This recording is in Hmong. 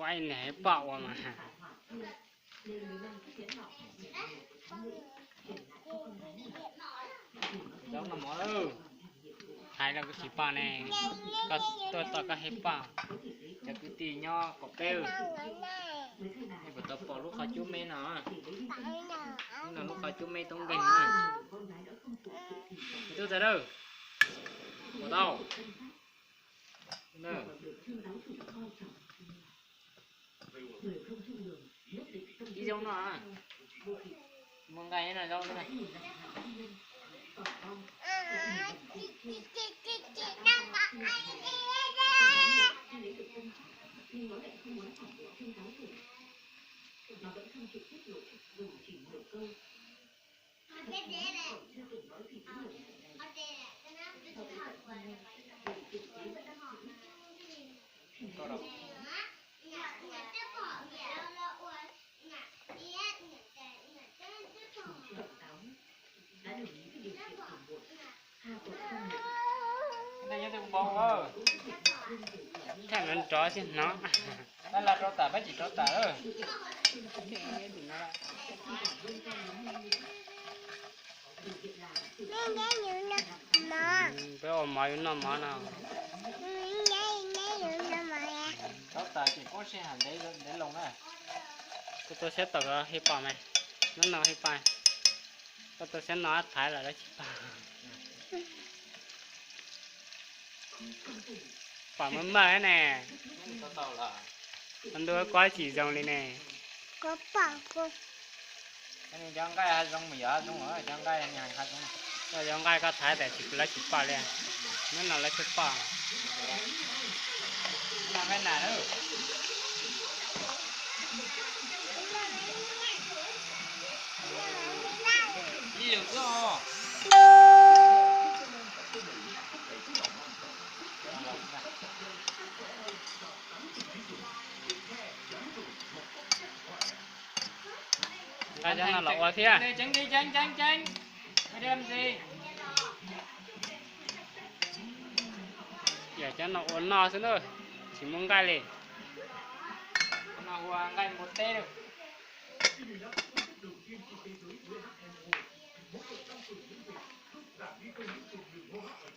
Pab niam hais pom ua mas. Zaub noj mov lawm. Hais los kuv tsis pom ne, koj tuaj tom koj hais pom. Cov kwv tij nyob kom peb, nej puas tau pom lub qhov cub me no? No lub qhov cub me toob nkeeg na. Tus txawm dawb, pom tau. Ib zaub no, muaj nqaij no zaub no. Thaj no rov tsis hnov. Pab los rau tas, pab tsis rau tas. Peb ua mov yuav noj mov no. Rau tas ces koj sij hawm ntev loo na. Koj tuaj saib tom koj hais pom mas, hnub no hais pom. Koj tuaj saib no thaiv lawm lawv tsis pom. Pom maj maj ne. Ntuj, kuv tsis zoo li ne. Cov nqaij hav zoov mas yog hav zoov, cov nqaij hav zoov. Cov nqaij koj thaiv tas tsis, lawv tsis pom li. Hnub no lawv tsis pom. Nqa cov no los ua thiab. Yog cov no ua noj xwb na, tsis muaj nqaij li. Ua nqaij npua teb lawm.